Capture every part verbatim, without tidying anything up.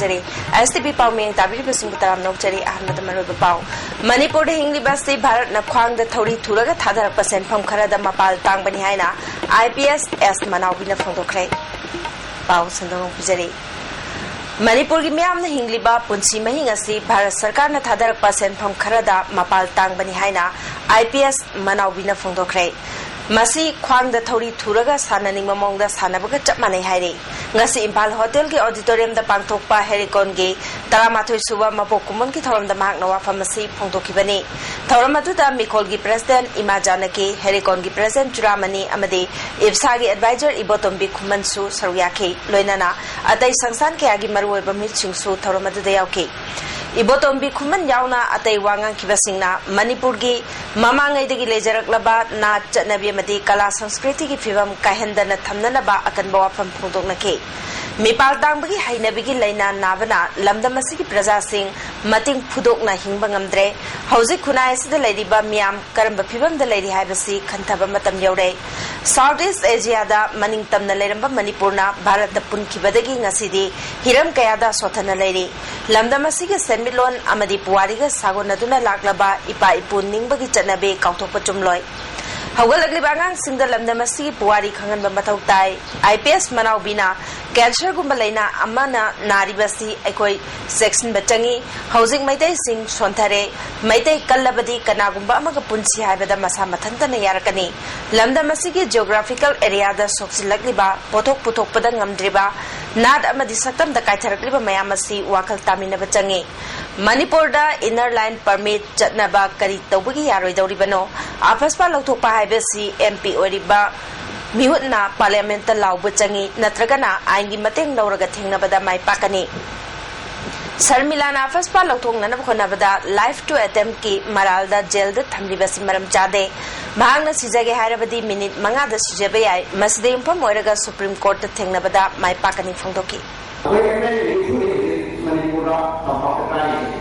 ꯇꯥꯕꯤꯔꯤ꯫ ꯑꯦꯁ T V ꯄꯥꯎ ꯃꯤꯌꯦꯡ ꯇꯥꯕꯤꯔꯤꯕꯁꯤꯡꯕꯨ ꯇꯔꯥꯝꯅ ꯑꯣꯛꯆꯔꯤ꯫ ꯑꯍꯥꯟꯕꯗ ꯃꯔꯨꯑꯣꯏꯕ ꯄꯥꯎ꯫ ꯃꯅꯤꯄꯨꯔꯗ ꯍꯤꯡꯂꯤꯕ ꯑꯁꯤ ꯚꯥꯔꯠꯅ ꯈ꯭ꯋꯥꯡꯗ ꯊꯧꯔꯤ ꯊꯨꯔꯒ ꯊꯥꯗꯔꯛꯄ ꯁꯦꯟꯐꯝ ꯈꯔꯗ ꯃꯄꯥꯜ ꯇꯥꯡꯕꯅꯤ ꯍꯥꯏꯅ ꯑꯥꯏ ꯄꯤ ꯑꯦꯁ ꯑꯦꯁ ꯃꯅꯥꯎꯕꯤꯅ ꯐꯣꯡꯗꯣꯛꯈ꯭ꯔꯦ꯫ ꯄꯥꯎ ꯁꯟꯗꯣꯛꯅ ꯄꯤꯖꯔꯤ꯫ ꯃꯅꯤꯄꯨꯔꯒꯤ ꯃꯤꯌꯥꯝꯅ ꯍꯤꯡꯂꯤꯕ ꯄꯨꯟꯁꯤ ꯃꯍꯤꯡ ꯑꯁꯤ ꯚꯥꯔꯠ ꯁꯔꯀꯥꯔꯅ ꯊꯥꯗꯔꯛꯄ ꯁꯦꯟꯐꯝ ꯈꯔꯗ ꯃꯄꯥꯜ ꯇꯥꯡꯕꯅꯤ ꯍꯥꯏꯅ ꯑꯥꯏ ꯄꯤ ꯑꯦꯁ ꯃꯅꯥꯎꯕꯤꯅ ꯐꯣꯡꯗꯣꯛꯈ꯭ꯔꯦ꯫ ꯃꯁꯤ ꯈ꯭ꯋꯥꯡꯗ ꯊꯧꯔꯤ ꯊꯨꯔꯒ ꯁꯥꯟꯅꯅꯤꯡꯕ ꯃꯑꯣꯡꯗ ꯁꯥꯟꯅꯕꯒ ꯆꯞ ꯃꯥꯟꯅꯩ ꯍꯥꯏꯔꯤ꯫ ꯉꯁꯤ ꯏꯝꯐꯥꯜ ꯍꯣꯇꯦꯜꯒꯤ ꯑꯣꯗꯤꯇꯣꯔꯤꯌꯝꯗ ꯄꯥꯡꯊꯣꯛꯄ ꯍꯦꯔꯤꯀꯣꯟꯒꯤ ꯇꯔꯥꯃꯥꯊꯣꯏ ꯁꯨꯕ ꯃꯄꯣꯛ ꯀꯨꯝꯑꯣꯟꯒꯤ ꯊꯧꯔꯝꯗ ꯃꯍꯥꯛꯅ ꯋꯥꯐꯝ ꯑꯁꯤ ꯐꯣꯡꯗꯣꯛꯈꯤꯕꯅꯤ꯫ ꯊꯧꯔꯝ ꯑꯗꯨꯗ ꯃꯤꯈꯣꯜꯒꯤ ꯄ꯭ꯔꯦꯁꯤꯗꯦꯟꯠ ꯏꯃꯥ ꯖꯥꯅꯀꯤ, ꯍꯦꯔꯤꯀꯣꯟꯒꯤ ꯄ꯭ꯔꯦꯁꯤꯗꯦꯟꯠ ꯆꯨꯔꯥꯃꯅꯤ ꯑꯃꯗꯤ ꯏꯞꯁꯥꯒꯤ ꯑꯦꯗꯚꯥꯏꯖꯔ ꯏꯕꯣꯇꯣꯝꯕꯤ ꯈꯨꯃꯟꯁꯨ ꯁꯔꯨꯛ ꯌꯥꯈꯤ꯫ ꯂꯣꯏꯅꯅ ꯑꯇꯩ ꯁꯪꯁꯊꯥꯟ ꯀꯌꯥꯒꯤ ꯃꯔꯨꯑꯣꯏꯕ ꯃꯤꯍꯨꯠꯁꯤꯡꯁꯨ ꯊꯧꯔꯝ ꯑꯗꯨꯗ ꯌꯥꯎꯈꯤ꯫ ꯏꯕꯣꯇꯣꯝꯕꯤ ꯈꯨꯃꯟ ꯌꯥꯎꯅ ꯑꯇꯩ ꯋꯥ ꯉꯥꯡꯈꯤꯕꯁꯤꯡꯅ ꯃꯅꯤꯄꯨꯔꯒꯤ ꯃꯃꯥꯡꯉꯩꯗꯒꯤ ꯂꯩꯖꯔꯛꯂꯕ ꯅꯥꯠ, ꯆꯠꯅꯕꯤ ꯑꯃꯗꯤ ꯀꯂꯥ ꯁꯪꯁꯀ꯭ꯔꯤꯇꯤꯒꯤ ꯐꯤꯕꯝ ꯀꯥꯏꯍꯟꯗꯅ ꯊꯝꯅꯅꯕ ꯑꯀꯟꯕ ꯋꯥꯐꯝ ꯐꯣꯡꯗꯣꯛꯅꯈꯤ꯫ ꯃꯤꯄꯥꯜ ꯇꯥꯡꯕꯒꯤ ꯍꯩꯅꯕꯤꯒꯤ ꯂꯥꯏꯅꯥ ꯅꯥꯕꯅ ꯂꯝꯗꯝ ꯑꯁꯤꯒꯤ ꯄ꯭ꯔꯖꯥꯁꯤꯡ ꯃꯇꯤꯡ ꯐꯨꯗꯣꯛꯅ ꯍꯤꯡꯕ ꯉꯝꯗ꯭ꯔꯦ꯫ ꯍꯧꯖꯤꯛ ꯈꯨꯟꯅꯥꯏ ꯑꯁꯤꯗ ꯂꯩꯔꯤꯕ ꯃꯤꯌꯥꯝ ꯀꯔꯝꯕ ꯐꯤꯕꯝꯗ ꯂꯩꯔꯤ ꯍꯥꯏꯕꯁꯤ ꯈꯟꯊꯕ ꯃꯇꯝ ꯌꯧꯔꯦ꯫ ꯁꯥꯎꯠ ꯏꯁ ꯑꯦꯁꯤꯌꯥꯗ ꯃꯅꯤꯡ ꯇꯝꯅ ꯂꯩꯔꯝꯕ ꯃꯅꯤꯄꯨꯔꯅ ꯚꯥꯔꯠꯇ ꯄꯨꯟꯈꯤꯕꯗꯒꯤ ꯉꯁꯤꯗꯤ ꯍꯤꯔꯝ ꯀꯌꯥꯗ ꯁꯣꯠꯊꯅ ꯂꯩꯔꯤ꯫ ꯂꯝꯗꯝ ꯑꯁꯤꯒꯤ ꯁꯦꯟꯃꯤꯠꯂꯣꯟ ꯑꯃꯗꯤ ꯄꯨꯋꯥꯔꯤꯒ ꯁꯥꯒꯣꯟꯅꯗꯨꯅ ꯂꯥꯛꯂꯕ ꯏꯄꯥ ꯏꯄꯨ ꯅꯤꯡꯕꯒꯤ ꯆꯠꯅꯕꯤ ꯀꯥꯎꯊꯣꯛꯄ ꯆꯨꯝꯂꯣꯏ꯫ ꯍꯧꯒꯠꯂꯛꯂꯤꯕ ꯑꯉꯥꯡꯁꯤꯡꯗ ꯂꯝꯗꯝ ꯑꯁꯤꯒꯤ ꯄꯨꯋꯥꯔꯤ ꯈꯪꯍꯟꯕ ꯃꯊꯧ ꯇꯥꯏ꯫ ꯑꯥꯏ ꯄꯤ ꯑꯦꯁ ꯃꯅꯥꯎꯕꯤꯅ ꯀꯦꯟꯁꯔꯒꯨꯝꯕ ꯂꯥꯏꯅꯥ ꯑꯃꯅ ꯅꯥꯔꯤꯕꯁꯤ ꯑꯩꯈꯣꯏ ꯆꯦꯛꯁꯤꯟꯕ ꯆꯪꯏ꯫ ꯍꯧꯖꯤꯛ ꯃꯩꯇꯩꯁꯤꯡ ꯁꯣꯟꯊꯔꯦ꯫ ꯃꯩꯇꯩ ꯀꯜꯂꯕꯗꯤ ꯀꯅꯥꯒꯨꯝꯕ ꯑꯃꯒ ꯄꯨꯟꯁꯤ ꯍꯥꯏꯕꯗ ꯃꯁꯥ ꯃꯊꯟꯇꯅ ꯌꯥꯔꯛꯀꯅꯤ꯫ ꯂꯝꯗꯝ ꯑꯁꯤꯒꯤ ꯖꯤꯑꯣꯒ꯭ꯔꯥꯐꯤꯀꯦꯜ ꯑꯦꯔꯤꯌꯥꯗ ꯁꯣꯛꯆꯤꯜꯂꯛꯂꯤꯕ, ꯄꯣꯠꯊꯣꯛ ꯄꯨꯊꯣꯛꯄꯗ ꯉꯝꯗ꯭ꯔꯤꯕ, ꯅꯥꯠ ꯑꯃꯗꯤ ꯁꯛꯇꯝꯗ ꯀꯥꯏꯊꯔꯛꯂꯤꯕ ꯃꯌꯥꯝ ꯑꯁꯤ ꯋꯥꯈꯜ ꯇꯥꯃꯤꯟꯅꯕ ꯆꯪꯏ꯫ ꯃꯅꯤꯄꯨꯔꯗ ꯏꯟꯅꯔ ꯂꯥꯏꯟ ꯄꯔꯃꯤꯠ ꯆꯠꯅꯕ ꯀꯔꯤ ꯇꯧꯕꯒꯤ ꯌꯥꯔꯣꯏꯗꯧꯔꯤꯕꯅꯣ? ꯑꯐꯁꯄꯥ ꯂꯧꯊꯣꯛꯄ ꯍꯥꯏꯕꯁꯤ ꯑꯦꯝ ꯄꯤ ꯑꯣꯏꯔꯤꯕ ꯃꯤꯍꯨꯠꯅ ꯄꯥꯔꯂꯤꯌꯥꯃꯦꯟꯠꯇ ꯂꯥꯎꯕ ꯆꯪꯏ, ꯅꯠꯇ꯭ꯔꯒꯅ ꯑꯥꯏꯟꯒꯤ ꯃꯇꯦꯡ ꯂꯧꯔꯒ ꯊꯦꯡꯅꯕꯗ ꯃꯥꯏ ꯄꯥꯛꯀꯅꯤ꯫ ꯁꯔꯃꯤꯂꯥꯅ ꯑꯐꯁꯄꯥ ꯂꯧꯊꯣꯛꯅꯅꯕ ꯍꯣꯠꯅꯕꯗ ꯂꯥꯏꯐ ꯇꯨ ꯑꯦꯇꯦꯝꯞꯀꯤ ꯃꯔꯥꯜꯗ ꯖꯦꯜꯗ ꯊꯝꯂꯤꯕꯁꯤ ꯃꯔꯝ ꯆꯥꯗꯦ꯫ ꯃꯍꯥꯛꯅ ꯁꯤꯖꯒꯦ ꯍꯥꯏꯔꯕꯗꯤ ꯃꯤꯅꯤꯠ ꯃꯉꯥꯗ ꯁꯤꯖꯕ ꯌꯥꯏ꯫ ꯃꯁꯤꯗ ꯌꯨꯝꯐꯝ ꯑꯣꯏꯔꯒ ꯁꯨꯄ꯭ꯔꯤꯝ ꯀꯣꯔꯠꯇ ꯊꯦꯡꯅꯕꯗ ꯃꯥꯏ ꯄꯥꯛꯀꯅꯤ ꯐꯣꯡꯗꯣꯛꯈꯤ꯫ ꯑꯩꯈꯣꯏ ꯑꯦꯝ ꯑꯦꯜ ꯑꯦ ꯅꯤꯐꯨ ꯂꯩꯔꯤꯁꯦ ꯃꯅꯤꯄꯨꯔꯗ ꯇꯝꯄꯥꯛꯇ ꯀꯥꯔꯤꯁꯦ꯫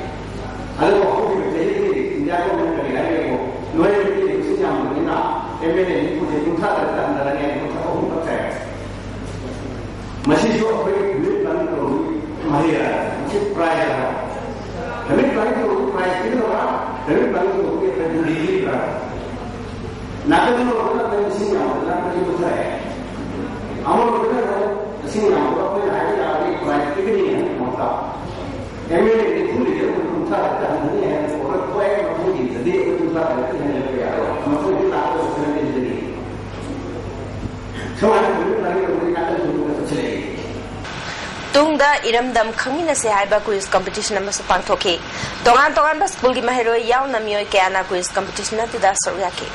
ꯑꯗꯨꯕꯨ ꯍꯧꯈꯤꯕ ꯆꯍꯤꯗꯤ ꯏꯟꯗꯤꯌꯥ ꯒꯣꯔꯃꯦꯟ ꯀꯔꯤ ꯍꯥꯏꯔꯤꯕꯣ? ꯅꯣꯏ ꯃꯤꯇꯩ ꯃꯁꯤꯡ ꯌꯥꯝꯕꯅꯤꯅ ꯑꯦꯝ ꯑꯦꯜ ꯑꯦ ꯅꯤꯐꯨꯁꯦ ꯀꯨꯟꯊ꯭ꯔꯥ ꯇꯔꯦꯠꯇ ꯍꯟꯊꯔꯅꯤ ꯍꯥꯏꯅ ꯀꯨꯟꯊ꯭ꯔꯥ ꯑꯍꯨꯝ ꯈꯛ ꯇꯥꯏ꯫ ꯃꯁꯤꯁꯨ ꯑꯩꯈꯣꯏ ꯂꯨꯠ ꯇꯟ ꯇꯧꯕꯒꯤ ꯃꯍꯩꯔꯥ? ꯅꯨꯃꯤꯠ ꯃꯔꯤꯅꯤ ꯇꯧꯕꯒꯤ ꯑꯩꯈꯣꯏ ꯂꯤꯕꯤꯕ꯭ꯔꯥ? ꯅꯥꯀꯟ ꯑꯃꯔꯣꯝꯗꯅ ꯑꯩꯈꯣꯏ ꯏꯁꯤꯡ ꯌꯥꯝꯕꯗꯨꯅ ꯑꯩꯈꯣꯏ ꯄꯨꯊꯔꯛꯑꯦ꯫ ꯑꯃꯔꯣꯝꯗꯅ ꯑꯩꯈꯣꯏ ꯏꯁꯤꯡ ꯌꯥꯝꯕꯗꯣ ꯑꯩꯈꯣꯏꯅ ꯍꯥꯏꯕ ꯌꯥꯕꯗꯤ ꯄ꯭ꯔꯥꯏꯖ ꯄꯤꯒꯅꯤ ꯍꯥꯏꯕ ꯃꯍꯨꯠꯇ ꯑꯦꯝ ꯑꯦꯜ ꯑꯦ ꯅꯤꯐꯨ ꯂꯩꯔꯦ, ꯑꯩꯈꯣꯏ ꯀꯨꯟꯊ꯭ꯔꯥ ꯈꯛꯇ ꯍꯟꯊꯅꯤ ꯍꯥꯏꯅ ꯊꯣꯛꯂꯛꯄ ꯍꯦꯛ ꯃꯇꯨꯡꯒꯤꯗꯗꯤ ꯑꯩꯈꯣꯏ ꯀꯨꯟꯊ꯭ꯔꯥ ꯇꯔꯦꯠꯇ ꯍꯦꯟꯒꯠꯂꯛꯄ ꯌꯥꯔꯣꯏ꯫ ꯃꯊꯪꯗꯤ ꯂꯥꯛꯀꯗꯕ ꯁꯚꯦꯟꯇꯤꯟꯗꯒꯤ꯫ ꯁꯨꯃꯥꯏꯅ ꯇꯧꯗꯅ ꯂꯥꯏꯔꯤꯛ ꯇꯝꯕꯒꯤ ꯅꯥꯀꯟ ꯊꯝꯗꯨꯅ ꯆꯠꯁꯤꯜꯂꯛꯏ꯫ ꯇꯨꯡꯗ ꯏꯔꯝꯗꯝ ꯈꯪꯃꯤꯟꯅꯁꯦ ꯍꯥꯏꯕ ꯀ꯭ꯋꯤꯖ ꯀꯝꯄꯤꯇꯤꯁꯟ ꯑꯃꯁꯨ ꯄꯥꯡꯊꯣꯛꯈꯤ꯫ ꯇꯣꯉꯥꯟ ꯇꯣꯉꯥꯟꯕ ꯁ꯭ꯀꯨꯜꯒꯤ ꯃꯍꯩꯔꯣꯏ ꯌꯥꯎꯅ ꯃꯤꯑꯣꯏ ꯀꯌꯥꯅ ꯀ꯭ꯋꯤꯖ ꯀꯝꯄꯤꯇꯤꯁꯟ ꯑꯗꯨꯗ ꯁꯔꯨꯛ ꯌꯥꯈꯤ꯫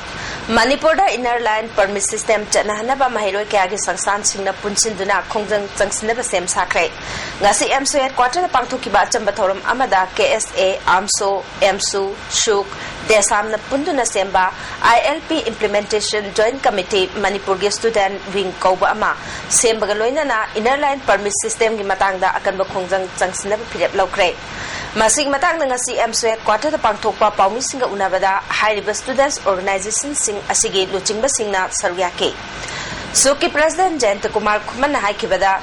ꯃꯅꯤꯄꯨꯔꯗ ꯏꯟꯅꯔ ꯂꯥꯏꯟ ꯄꯔꯃꯤꯠ ꯁꯤꯁꯇꯦꯝ ꯆꯠꯅꯍꯟꯅꯕ ꯃꯍꯩꯔꯣꯏ ꯀꯌꯥꯒꯤ ꯁꯪꯁꯊꯥꯟꯁꯤꯡꯅ ꯄꯨꯟꯁꯤꯟꯗꯨꯅ ꯈꯣꯡꯖꯪ ꯆꯪꯁꯤꯟꯅꯕ ꯁꯦꯝ ꯁꯥꯈ꯭ꯔꯦ꯫ ꯉꯁꯤ ꯑꯦꯝꯁꯨ ꯍꯦꯗꯀ꯭ꯋꯥꯇꯔꯗ ꯄꯥꯡꯊꯣꯛꯈꯤꯕ ꯑꯆꯝꯕ ꯊꯧꯔꯝ ꯑꯃꯗ ꯀꯦ ꯑꯦꯁ ꯑꯦ, ꯑꯥꯝꯁꯣ, ꯑꯦꯝꯁꯨ, ꯁꯨꯛ, ꯗꯦꯁꯥꯝꯅ ꯄꯨꯟꯗꯨꯅ ꯁꯦꯝꯕ I L P implementation joint committee ꯃꯅꯤꯄꯨꯔꯒꯤ ꯁ꯭ꯇꯨꯗꯦꯟꯠ ꯋꯤꯡ ꯀꯧꯕ ꯑꯃ ꯁꯦꯝꯕꯒ ꯂꯣꯏꯅꯅ ꯏꯟꯅꯔ ꯂꯥꯏꯟ ꯄꯔꯃꯤꯠ ꯁꯤꯁꯇꯦꯝꯒꯤ ꯃꯇꯥꯡꯗ ꯑꯀꯟꯕ ꯈꯣꯡꯖꯪ ꯆꯪꯁꯤꯟꯅꯕ ꯐꯤꯔꯦꯞ ꯂꯧꯈ꯭ꯔꯦ꯫ ꯃꯁꯤꯒꯤ ꯃꯇꯥꯡꯗ ꯉꯁꯤ ꯑꯦꯝꯁꯨ ꯍꯦꯗꯀ꯭ꯋꯥꯇꯔꯗ ꯄꯥꯡꯊꯣꯛꯄ ꯄꯥꯎꯃꯤꯁꯤꯡꯒ ꯎꯅꯕꯗ ꯍꯥꯏꯔꯤꯕ ꯁ꯭ꯇꯨꯗꯦꯟꯠꯁ ꯑꯣꯔꯒꯅꯥꯏꯖꯦꯁꯟꯁꯤꯡ ꯑꯁꯤꯒꯤ ꯂꯨꯆꯤꯡꯕꯁꯤꯡꯅ ꯁꯔꯨꯛ ꯌꯥꯈꯤ꯫ ꯁꯨꯛꯀꯤ ꯄ꯭ꯔꯁꯤꯗꯦꯟꯠ ꯖꯌꯟꯇ ꯀꯨꯃꯥꯔ ꯈꯨꯃꯟꯅ ꯍꯥꯏꯈꯤꯕꯗ,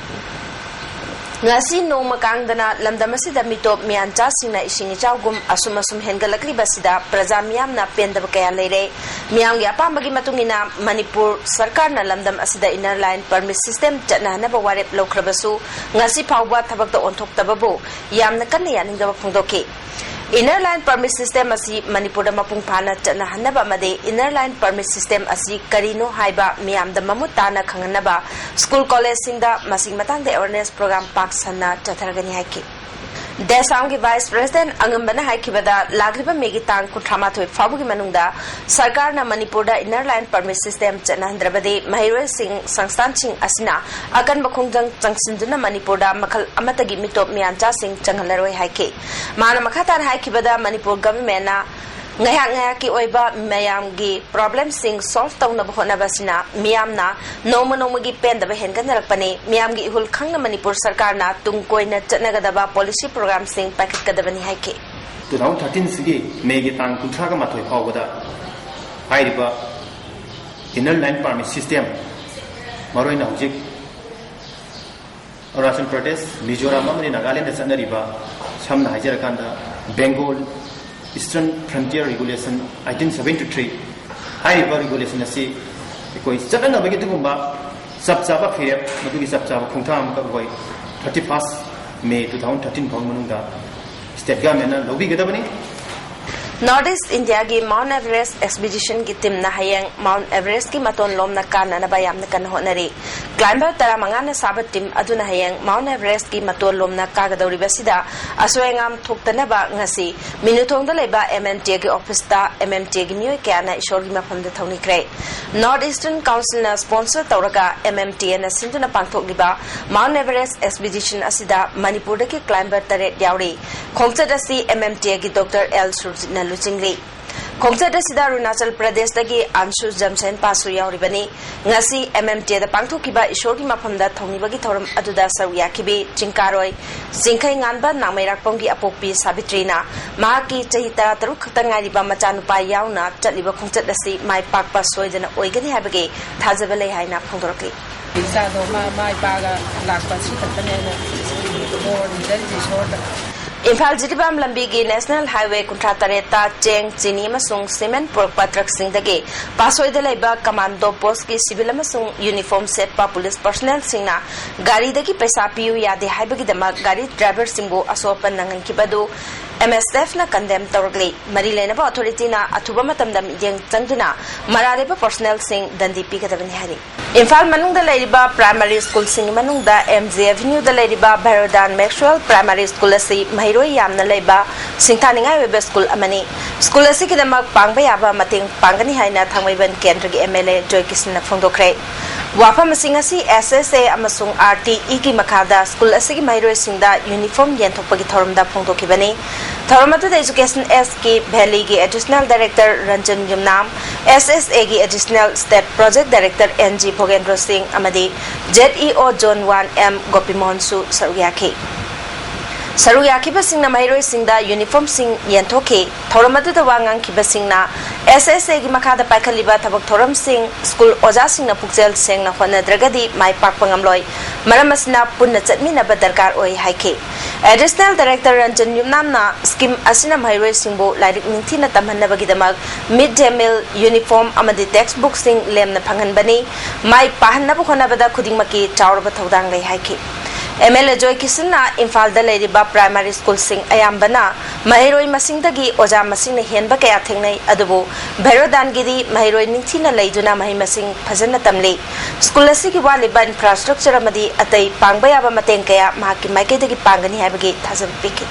ꯉꯁꯤ ꯅꯣꯡꯃ ꯀꯥꯡꯗꯅ ꯂꯝꯗꯝ ꯑꯁꯤꯗ ꯃꯤꯇꯣꯞ ꯃꯤꯌꯥꯟꯆꯥꯁꯤꯡꯅ ꯏꯁꯤꯡ ꯏꯆꯥꯎꯒꯨꯝ ꯑꯁꯨꯝ ꯑꯁꯨꯝ ꯍꯦꯟꯒꯠꯂꯛꯂꯤꯕ ꯑꯁꯤꯗ ꯄ꯭ꯔꯖꯥ ꯃꯤꯌꯥꯝꯅ ꯄꯦꯟꯗꯕ ꯀꯌꯥ ꯂꯩꯔꯦ꯫ ꯃꯤꯌꯥꯝꯒꯤ ꯑꯄꯥꯝꯕꯒꯤ ꯃꯇꯨꯡ ꯏꯟꯅ ꯃꯅꯤꯄꯨꯔ ꯁꯔꯀꯥꯔꯅ ꯂꯝꯗꯝ ꯑꯁꯤꯗ ꯏꯟꯅꯔ ꯂꯥꯏꯟ ꯄꯔꯃꯤꯠ ꯁꯤꯁꯇꯦꯝ ꯆꯠꯅꯍꯟꯅꯕ ꯋꯥꯔꯦꯞ ꯂꯧꯈ꯭ꯔꯕꯁꯨ ꯉꯁꯤ ꯐꯥꯎꯕ ꯊꯕꯛꯇ ꯑꯣꯟꯊꯣꯛꯇꯕꯕꯨ ꯌꯥꯝꯅ ꯀꯟꯅ ꯌꯥꯅꯤꯡꯗꯕ ꯐꯣꯡꯗꯣꯛꯈꯤ꯫ ꯏꯟꯅꯔ ꯂꯥꯏꯟ ꯄꯔꯃꯤꯠ ꯁꯤꯁꯇꯦꯝ ꯑꯁꯤ ꯃꯅꯤꯄꯨꯔꯗ ꯃꯄꯨꯡ ꯐꯥꯅ ꯆꯠꯅꯍꯟꯅꯕ ꯑꯃꯗꯤ ꯏꯟꯅꯔ ꯂꯥꯏꯟ ꯄꯔꯃꯤꯠ ꯁꯤꯁꯇꯦꯝ ꯑꯁꯤ ꯀꯔꯤꯅꯣ ꯍꯥꯏꯕ ꯃꯤꯌꯥꯝꯗ ꯃꯃꯨꯠ ꯇꯥꯅ ꯈꯪꯍꯟꯅꯕ ꯁ꯭ꯀꯨꯜ ꯀꯣꯂꯦꯖꯁꯤꯡꯗ ꯃꯁꯤꯒꯤ ꯃꯇꯥꯡꯗ ꯑꯦꯋꯦꯔꯅꯦꯁ ꯄ꯭ꯔꯣꯒ꯭ꯔꯥꯝ ꯄꯥꯛ ꯁꯟꯅ ꯆꯠꯊꯔꯒꯅꯤ ꯍꯥꯏꯈꯤ꯫ ꯗꯦꯁꯥꯝꯒꯤ ꯚꯥꯏꯁ ꯄ꯭ꯔꯁꯤꯗꯦꯟꯠ ꯑꯉꯝꯕꯅ ꯍꯥꯏꯈꯤꯕꯗ, ꯂꯥꯛꯂꯤꯕ ꯃꯦꯒꯤ ꯇꯥꯡ ꯀꯨꯟꯊ꯭ꯔꯥ ꯃꯥꯊꯣꯏ ꯐꯥꯎꯕꯒꯤ ꯃꯅꯨꯡꯗ ꯁꯔꯀꯥꯔꯅ ꯃꯅꯤꯄꯨꯔꯗ ꯏꯟꯅꯔ ꯂꯥꯏꯟ ꯄꯔꯃꯤꯠ ꯁꯤꯁꯇꯦꯝ ꯆꯠꯅꯍꯟꯗ꯭ꯔꯕꯗꯤ ꯃꯍꯩꯔꯣꯏꯁꯤꯡ, ꯁꯪꯁꯊꯥꯟꯁꯤꯡ ꯑꯁꯤꯅ ꯑꯀꯟꯕ ꯈꯣꯡꯖꯪ ꯆꯪꯁꯤꯟꯗꯨꯅ ꯃꯅꯤꯄꯨꯔꯗ ꯃꯈꯜ ꯑꯃꯠꯇꯒꯤ ꯃꯤꯇꯣꯞ ꯃꯤꯌꯥꯟꯆꯥꯁꯤꯡ ꯆꯪꯍꯜꯂꯔꯣꯏ ꯍꯥꯏꯈꯤ꯫ ꯃꯥꯅ ꯃꯈꯥ ꯇꯥꯅ ꯍꯥꯏꯈꯤꯕꯗ, ꯃꯅꯤꯄꯨꯔ ꯒꯚꯔꯟꯃꯦꯟꯠꯅ ꯉꯥꯏꯍꯥꯛ ꯉꯥꯏꯍꯥꯛꯀꯤ ꯑꯣꯏꯕ ꯃꯌꯥꯝꯒꯤ ꯄ꯭ꯔꯣꯕ꯭ꯂꯦꯝꯁꯤꯡ ꯁꯣꯜꯚ ꯇꯧꯅꯕ ꯍꯣꯠꯅꯕ ꯑꯁꯤꯅ ꯃꯤꯌꯥꯝꯅ ꯅꯣꯡꯃ ꯅꯣꯡꯃꯒꯤ ꯄꯦꯟꯗꯕ ꯍꯦꯟꯒꯠꯅꯔꯛꯄꯅꯤ꯫ ꯃꯤꯌꯥꯝꯒꯤ ꯏꯍꯨꯜ ꯈꯪꯅ ꯃꯅꯤꯄꯨꯔ ꯁꯔꯀꯥꯔꯅ ꯇꯨꯡ ꯀꯣꯏꯅ ꯆꯠꯅꯒꯗꯕ ꯄꯣꯂꯤꯁꯤ ꯄ꯭ꯔꯣꯒ꯭ꯔꯥꯝꯁꯤꯡ ꯄꯥꯏꯈꯠꯀꯗꯕꯅꯤ ꯍꯥꯏꯈꯤ꯫ ꯇꯨ ꯊꯥꯎꯖꯟ ꯊꯥꯔꯇꯤꯟꯁꯤꯒꯤ ꯃꯦꯒꯤ ꯇꯥꯡ ꯀꯨꯟꯊ꯭ꯔꯥꯒ ꯃꯥꯊꯣꯏ ꯐꯥꯎꯕꯗ ꯍꯥꯏꯔꯤꯕ ꯏꯟꯅꯔ ꯂꯥꯏꯟ ꯄꯥꯔꯃꯤꯠ ꯁꯤꯁꯇꯦꯝ, ꯃꯔꯨꯑꯣꯏꯅ ꯍꯧꯖꯤꯛ ꯑꯔꯨꯅꯥꯆꯜ ꯄ꯭ꯔꯗꯦꯁ, ꯃꯤꯖꯣꯔꯥꯝ ꯑꯃꯗꯤ ꯅꯥꯒꯥꯂꯦꯟꯗ ꯆꯠꯅꯔꯤꯕ, ꯁꯝꯅ ꯍꯥꯏꯖꯔꯀꯥꯟꯗ, Bengal, Eastern Frontier Regulation eighteen seventy three ꯍꯥꯏꯔꯤꯕ regulation ꯑꯁꯤ ꯑꯩꯈꯣꯏ ꯆꯠꯅꯅꯕꯒꯤ ꯑꯗꯨꯒꯨꯝꯕ ꯆꯞ ꯆꯥꯕ ꯐꯤꯔꯦꯞ, ꯃꯗꯨꯒꯤ ꯆꯞ ꯆꯥꯕ ꯈꯣꯡꯊꯥꯡ ꯑꯃꯈꯛ ꯑꯩꯈꯣꯏ thirty first May two thousand thirteen ꯐꯥꯎ ꯃꯅꯨꯡꯗ state governmentꯅ ꯂꯧꯕꯤꯒꯗꯕꯅꯤ꯫ North East Indiaꯒꯤ Mount Everest Expeditionꯒꯤ teamꯅ ꯍꯌꯦꯡ Mount Everestꯀꯤ ꯃꯇꯣꯟ ꯂꯣꯝꯅ ꯀꯥꯅꯅꯕ ꯌꯥꯝꯅ ꯀꯟꯅ ꯍꯣꯠꯅꯔꯤ꯫ Climber ꯇꯔꯥꯃꯉꯥꯅ ꯁꯥꯕ team ꯑꯗꯨꯅ ꯍꯌꯦꯡ Mount Everestꯀꯤ ꯃꯇꯣꯟ ꯂꯣꯝꯅ ꯀꯥꯒꯗꯧꯔꯤꯕꯁꯤꯗ ꯑꯁꯣꯏ ꯑꯉꯥꯝ ꯊꯣꯛꯇꯅꯕ ꯉꯁꯤ ꯃꯤꯅꯨꯊꯣꯡꯗ ꯂꯩꯕ MMTAꯒꯤ officeꯇ MMTAꯒꯤ ꯃꯤꯑꯣꯏ ꯀꯌꯥꯅ ꯏꯁꯣꯔꯒꯤ ꯃꯐꯝꯗ ꯊꯧꯅꯤꯈ꯭ꯔꯦ꯫ North Eastern Councilꯅ sponsor ꯇꯧꯔꯒ MMTAꯅ ꯁꯤꯟꯗꯨꯅ ꯄꯥꯡꯊꯣꯛꯂꯤꯕ Mount Everest Expedition ꯑꯁꯤꯗ ꯃꯅꯤꯄꯨꯔꯗꯒꯤ climber ꯇꯔꯦꯠ ꯌꯥꯎꯔꯤ꯫ ꯈꯣꯡꯆꯠ ꯑꯁꯤ MMTAꯒꯤ Doctor L ꯁꯨꯔꯖꯤꯠꯅ ꯂꯨꯆꯤꯡꯂꯤ꯫ ꯈꯣꯡꯆꯠ ꯑꯁꯤꯗ ꯑꯔꯨꯅꯥꯆꯜ ꯄ꯭ꯔꯗꯦꯁꯇꯒꯤ ꯑꯟꯁꯨ ꯖꯝꯁꯦꯟ ꯄꯥꯁꯨ ꯌꯥꯎꯔꯤꯕꯅꯤ꯫ ꯉꯁꯤ MMTAꯗ ꯄꯥꯡꯊꯣꯛꯈꯤꯕ ꯏꯁꯣꯔꯒꯤ ꯃꯐꯝꯗ ꯊꯧꯅꯤꯕꯒꯤ ꯊꯧꯔꯝ ꯑꯗꯨꯗ ꯁꯔꯨꯛ ꯌꯥꯈꯤꯕꯤ ꯆꯤꯡꯀꯥꯔꯣꯏ ꯆꯤꯡꯈꯩ ꯉꯥꯟꯕ ꯅꯥꯃꯩꯔꯥꯛꯄꯝꯒꯤ ꯑꯄꯣꯛꯄꯤ ꯁꯥꯕꯤꯇ꯭ꯔꯤꯅ ꯃꯍꯥꯛꯀꯤ ꯆꯍꯤ ꯇꯔꯥꯇꯔꯨꯛ ꯈꯛꯇ ꯉꯥꯏꯔꯤꯕ ꯃꯆꯥꯅꯨꯄꯥ ꯌꯥꯎꯅ ꯆꯠꯂꯤꯕ ꯈꯣꯡꯆꯠ ꯑꯁꯤ ꯃꯥꯏ ꯄꯥꯛꯄ ꯁꯣꯏꯗꯅ ꯑꯣꯏꯒꯅꯤ ꯍꯥꯏꯕꯒꯤ ꯊꯥꯖꯕ ꯂꯩ ꯍꯥꯏꯅ ꯐꯣꯡꯗꯣꯔꯛꯂꯤ꯫ ꯏꯆꯥꯗꯣ ꯃꯥ ꯃꯥꯏ ꯄꯥꯛꯑꯒ ꯂꯥꯛꯄ ꯑꯁꯤ ꯈꯛꯇꯅꯦ ꯑꯩꯅ ꯕꯣꯔ ꯅꯤꯖꯔꯤꯁꯦ ꯏꯁꯣꯔꯗ꯫ ꯏꯝꯐꯥꯜ ꯖꯤꯔꯤꯕꯥꯝ ꯂꯝꯕꯤꯒꯤ National Highway ꯀꯨꯟꯊ꯭ꯔꯥ ꯇꯔꯦꯠꯇ ꯆꯦꯡ, ꯆꯤꯅꯤ ꯑꯃꯁꯨꯡ cement ꯄꯨꯔꯛꯄ truckꯁꯤꯡꯗꯒꯤ ꯄꯥꯠꯁꯣꯏꯗ ꯂꯩꯕ commando postꯀꯤ civil ꯑꯃꯁꯨꯡ uniform ꯁꯦꯠꯄ police personnelꯁꯤꯡꯅ ꯒꯥꯔꯤꯗꯒꯤ ꯄꯩꯁꯥ ꯄꯤꯌꯨ ꯌꯥꯗꯦ ꯍꯥꯏꯕꯒꯤꯗꯃꯛ ꯒꯥꯔꯤ driverꯁꯤꯡꯕꯨ ꯑꯁꯣꯛ ꯑꯄꯟ ꯅꯪꯍꯟꯈꯤꯕ ꯑꯗꯨ MSFꯅ condemn ꯇꯧꯔꯛꯂꯤ꯫ ꯃꯔꯤ ꯂꯩꯅꯕ authorityꯅ ꯑꯊꯨꯕ ꯃꯇꯝꯗ ꯃꯤꯠꯌꯦꯡ ꯆꯪꯗꯨꯅ ꯃꯔꯥꯜ ꯂꯩꯕ personnelꯁꯤꯡ ꯗꯟꯗꯤ ꯄꯤꯒꯗꯕꯅꯤ ꯍꯥꯏꯔꯤ꯫ ꯏꯝꯐꯥꯜ ꯃꯅꯨꯡꯗ ꯂꯩꯔꯤꯕ primary schoolꯁꯤꯡꯒꯤ ꯃꯅꯨꯡꯗ MJ Avenueꯗ ꯂꯩꯔꯤꯕ Bhairodhan Maxwell Primary School ꯑꯁꯤ ꯃꯍꯩꯔꯣꯏ ꯌꯥꯝꯅ ꯂꯩꯕ ꯁꯤꯡꯊꯥꯅꯤꯡꯉꯥꯏ ꯑꯣꯏꯕ school ꯑꯃꯅꯤ꯫ School ꯑꯁꯤꯒꯤꯗꯃꯛ ꯄꯥꯡꯕ ꯌꯥꯕ ꯃꯇꯦꯡ ꯄꯥꯡꯒꯅꯤ ꯍꯥꯏꯅ ꯊꯥꯡꯃꯩꯕꯟ ꯀꯦꯟꯗ꯭ꯔꯒꯤ MLA ꯖꯣꯏꯀꯤꯁꯟꯅ ꯐꯣꯡꯗꯣꯛꯈ꯭ꯔꯦ꯫ ꯋꯥꯐꯝꯁꯤꯡ ꯑꯁꯤ SSA ꯑꯃꯁꯨꯡ RTEꯒꯤ ꯃꯈꯥꯗ school ꯑꯁꯤꯒꯤ ꯃꯍꯩꯔꯣꯏꯁꯤꯡꯗ uniform ꯌꯦꯟꯊꯣꯛꯄꯒꯤ ꯊꯧꯔꯝꯗ ꯐꯣꯡꯗꯣꯛꯈꯤꯕꯅꯤ꯫ ꯊꯧꯔꯝ ꯑꯗꯨꯗ Education Sꯀꯤ Valleyꯒꯤ Additional Director ꯔꯟꯖꯟ ꯌꯨꯝꯅꯥꯝ, SSAꯒꯤ Additional State Project Director N G ꯚꯣꯒꯦꯟꯗ꯭ꯔꯣ ꯁꯤꯡ ꯑꯃꯗꯤ ZEO Zone one M ꯒꯣꯄꯤꯃꯣꯍꯟꯁꯨ ꯁꯔꯨꯛ ꯌꯥꯈꯤ꯫ ꯁꯔꯨꯛ ꯌꯥꯈꯤꯕꯁꯤꯡꯅ ꯃꯍꯩꯔꯣꯏꯁꯤꯡꯗ ꯌꯨꯅꯤꯐꯣꯔꯝꯁꯤꯡ ꯌꯦꯟꯊꯣꯛꯈꯤ꯫ ꯊꯧꯔꯝ ꯑꯗꯨꯗ ꯋꯥ ꯉꯥꯡꯈꯤꯕꯁꯤꯡꯅ, ꯑꯦꯁ ꯑꯦꯁ ꯑꯦꯒꯤ ꯃꯈꯥꯗ ꯄꯥꯏꯈꯠꯂꯤꯕ ꯊꯕꯛ ꯊꯧꯔꯝꯁꯤꯡ ꯁ꯭ꯀꯨꯜ ꯑꯣꯖꯥꯁꯤꯡꯅ ꯄꯨꯛꯆꯦꯜ ꯁꯦꯡꯅ ꯍꯣꯠꯅꯗ꯭ꯔꯒꯗꯤ ꯃꯥꯏ ꯄꯥꯛꯄ ꯉꯝꯂꯣꯏ꯫ ꯃꯔꯝ ꯑꯁꯤꯅ ꯄꯨꯟꯅ ꯆꯠꯃꯤꯟꯅꯕ ꯗꯔꯀꯥꯔ ꯑꯣꯏ ꯍꯥꯏꯈꯤ꯫ ꯑꯦꯗꯤꯁꯅꯦꯜ ꯗꯥꯏꯔꯦꯛꯇꯔ ꯔꯟꯖꯟ ꯌꯨꯝꯅꯥꯝꯅ ꯁ꯭ꯀꯤꯝ ꯑꯁꯤꯅ ꯃꯍꯩꯔꯣꯏꯁꯤꯡꯕꯨ ꯂꯥꯏꯔꯤꯛ ꯅꯤꯡꯊꯤꯅ ꯇꯝꯍꯟꯅꯕꯒꯤꯗꯃꯛ ꯃꯤꯗ ꯗꯦ ꯃꯤꯜ, ꯌꯨꯅꯤꯐꯣꯔꯝ ꯑꯃꯗꯤ ꯇꯦꯛꯁ ꯕꯨꯛꯁꯤꯡ ꯂꯦꯝꯅ ꯐꯪꯍꯟꯕꯅꯤ꯫ ꯃꯥꯏ ꯄꯥꯛꯍꯟꯅꯕ ꯍꯣꯠꯅꯕꯗ ꯈꯨꯗꯤꯡꯃꯛꯀꯤ ꯆꯥꯎꯔꯕ ꯊꯧꯗꯥꯡ ꯂꯩ ꯍꯥꯏꯈꯤ꯫ ꯑꯦꯝ ꯑꯦꯜ ꯑꯦ ꯖꯣꯏ ꯀꯤꯁꯟꯅ ꯏꯝꯐꯥꯜꯗ ꯂꯩꯔꯤꯕ ꯄ꯭ꯔꯥꯏꯃꯥꯔꯤ ꯁ꯭ꯀꯨꯜꯁꯤꯡ ꯑꯌꯥꯝꯕꯅ ꯃꯍꯩꯔꯣꯏ ꯃꯁꯤꯡꯗꯒꯤ ꯑꯣꯖꯥ ꯃꯁꯤꯡꯅ ꯍꯦꯟꯕ ꯀꯌꯥ ꯊꯦꯡꯅꯩ, ꯑꯗꯨꯕꯨ ꯚꯩꯔꯣꯗꯥꯟꯒꯤꯗꯤ ꯃꯍꯩꯔꯣꯏ ꯅꯤꯡꯊꯤꯅ ꯂꯩꯗꯨꯅ ꯃꯍꯩ ꯃꯁꯤꯡ ꯐꯖꯅ ꯇꯝꯂꯤ꯫ ꯁ꯭ꯀꯨꯜ ꯑꯁꯤꯒꯤ ꯋꯥꯠꯂꯤꯕ ꯏꯟꯐ꯭ꯔꯥꯁ꯭ꯇ꯭ꯔꯛꯆꯔ ꯑꯃꯗꯤ ꯑꯇꯩ ꯄꯥꯡꯕ ꯌꯥꯕ ꯃꯇꯦꯡ ꯀꯌꯥ ꯃꯍꯥꯛꯀꯤ ꯃꯥꯏꯀꯩꯗꯒꯤ ꯄꯥꯡꯒꯅꯤ ꯍꯥꯏꯕꯒꯤ ꯊꯥꯖꯕ ꯄꯤꯈꯤ꯫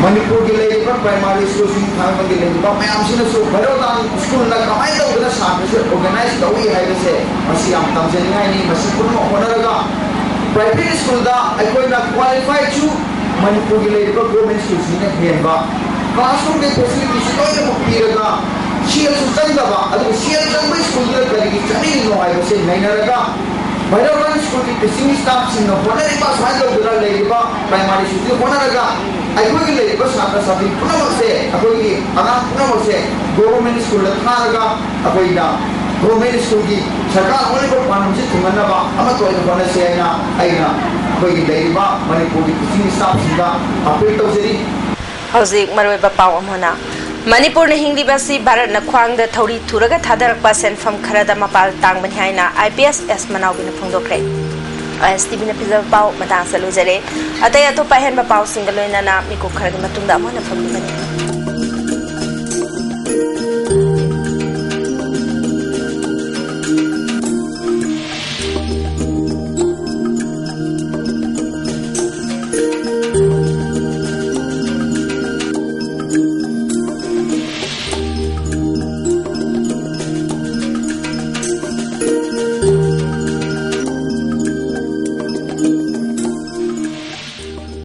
ꯃꯅꯤꯄꯨꯔꯒꯤ ꯂꯩꯔꯤꯕ ꯄ꯭ꯔꯥꯏꯃꯥꯔꯤ ꯁ꯭ꯀꯨꯜꯁꯤꯡ ꯊꯥꯡꯃꯒꯤ ꯂꯩꯔꯤꯕ ꯃꯌꯥꯝꯁꯤꯅꯁꯨ ꯚꯩꯔꯣꯗꯥꯟ ꯁ꯭ꯀꯨꯜꯅ ꯀꯃꯥꯏꯅ ꯇꯧꯗꯅ ꯁꯥꯇ꯭ꯔꯁꯦ ꯑꯣꯔꯒꯅꯥꯏꯖ ꯇꯧꯏ ꯍꯥꯏꯕꯁꯦ ꯃꯁꯤ ꯌꯥꯝ ꯇꯝꯖꯅꯤꯡꯉꯥꯏꯅꯤ꯫ ꯃꯁꯤ ꯄꯨꯝꯅꯃꯛ ꯍꯣꯠꯅꯔꯒ ꯄ꯭ꯔꯥꯏꯚꯦꯠ ꯁ꯭ꯀꯨꯜꯗ ꯑꯩꯈꯣꯏꯅ ꯀ꯭ꯋꯥꯂꯤꯐꯥꯏꯗꯁꯨ ꯃꯅꯤꯄꯨꯔꯒꯤ ꯂꯩꯔꯤꯕ ꯒꯣꯔꯃꯦꯟ ꯁ꯭ꯀꯨꯜꯁꯤꯡꯅ ꯍꯦꯟꯕ, ꯀ꯭ꯂꯥꯁꯔꯨꯝꯒꯤ ꯐꯦꯁꯤꯂꯤꯇꯤꯁꯤ ꯂꯣꯏꯅꯃꯛ ꯄꯤꯔꯒ ꯁꯦꯜꯁꯨ ꯆꯪꯗꯕ, ꯑꯗꯨꯒ ꯁꯦꯜ ꯆꯪꯕ ꯁ꯭ꯀꯨꯜꯗꯨꯗ ꯀꯔꯤꯒꯤ ꯆꯠꯅꯤꯡꯉꯤꯅꯣ ꯍꯥꯏꯕꯁꯦ ꯅꯩꯅꯔꯒ ꯚꯩꯔꯣꯗꯥꯟ ꯁ꯭ꯀꯨꯜꯒꯤ ꯇꯤꯆꯤꯡ ꯁ꯭ꯇꯥꯐꯁꯤꯡꯅ ꯍꯣꯠꯅꯔꯤꯕ, ꯁꯨꯃꯥꯏꯅ ꯇꯧꯗꯅ ꯂꯩꯔꯤꯕ ꯄ꯭ꯔꯥꯏꯃꯥꯔꯤ ꯁ꯭ꯀꯨꯜꯁꯤꯗ ꯍꯣꯠꯅꯔꯒ ꯑꯩꯈꯣꯏꯒꯤ ꯂꯩꯔꯤꯕ ꯁꯥꯇ꯭ꯔ ꯁꯥꯇ꯭ꯔꯤ ꯄꯨꯝꯅꯃꯛꯁꯦ, ꯑꯩꯈꯣꯏꯒꯤ ꯑꯉꯥꯡ ꯄꯨꯝꯅꯃꯛꯁꯦ ꯒꯣꯚꯔꯟꯃꯦꯟꯠ ꯁ꯭ꯀꯨꯜꯗ ꯊꯥꯔꯒ ꯑꯩꯈꯣꯏꯅ ꯒꯣꯚꯔꯟꯃꯦꯟꯠ ꯁ꯭ꯀꯨꯜꯒꯤ ꯁꯔꯀꯥꯔ ꯑꯣꯏꯔꯤꯕ ꯄꯥꯟꯗꯝꯁꯤ ꯊꯨꯡꯍꯟꯅꯕ ꯑꯃꯠꯇ ꯑꯣꯏꯅ ꯍꯣꯠꯅꯁꯤ ꯍꯥꯏꯅ ꯑꯩꯅ ꯑꯩꯈꯣꯏꯒꯤ ꯂꯩꯔꯤꯕ ꯃꯅꯤꯄꯨꯔꯒꯤ ꯇꯤꯆꯤꯡ ꯁ꯭ꯇꯥꯐꯁꯤꯡꯗ ꯑꯄꯤꯜ ꯇꯧꯖꯔꯤ꯫ ꯍꯧꯖꯤꯛ ꯃꯔꯨꯑꯣꯏꯕ ꯄꯥꯎ ꯑꯃꯅ, ꯃꯅꯤꯄꯨꯔꯅ ꯍꯤꯡꯂꯤꯕ ꯑꯁꯤ ꯚꯥꯔꯠꯅ ꯈ꯭ꯋꯥꯡꯗ ꯊꯧꯔꯤ ꯊꯨꯔꯒ ꯊꯥꯗꯔꯛꯄ ꯁꯦꯟꯐꯝ ꯈꯔꯗ ꯃꯄꯥꯜ ꯇꯥꯡꯕꯅꯤ ꯍꯥꯏꯅ I P S S ꯃꯅꯥꯎꯕꯤꯅ ꯐꯣꯡꯗꯣꯛꯈ꯭ꯔꯦ꯫ I S T ꯚꯤꯅ ꯄꯤꯖꯕ ꯄꯥꯎ ꯃꯇꯥꯡ ꯑꯁꯤꯗ ꯂꯣꯏꯖꯔꯦ꯫ ꯑꯇꯩ ꯑꯇꯣꯞꯄ ꯑꯍꯦꯟꯕ ꯄꯥꯎꯁꯤꯡꯒ ꯂꯣꯏꯅꯅ ꯃꯤꯀꯨꯞ ꯈꯔꯒꯤ ꯃꯇꯨꯡꯗ ꯑꯃꯨꯛ ꯍꯟꯅ ꯐꯪꯕꯤꯒꯅꯤ꯫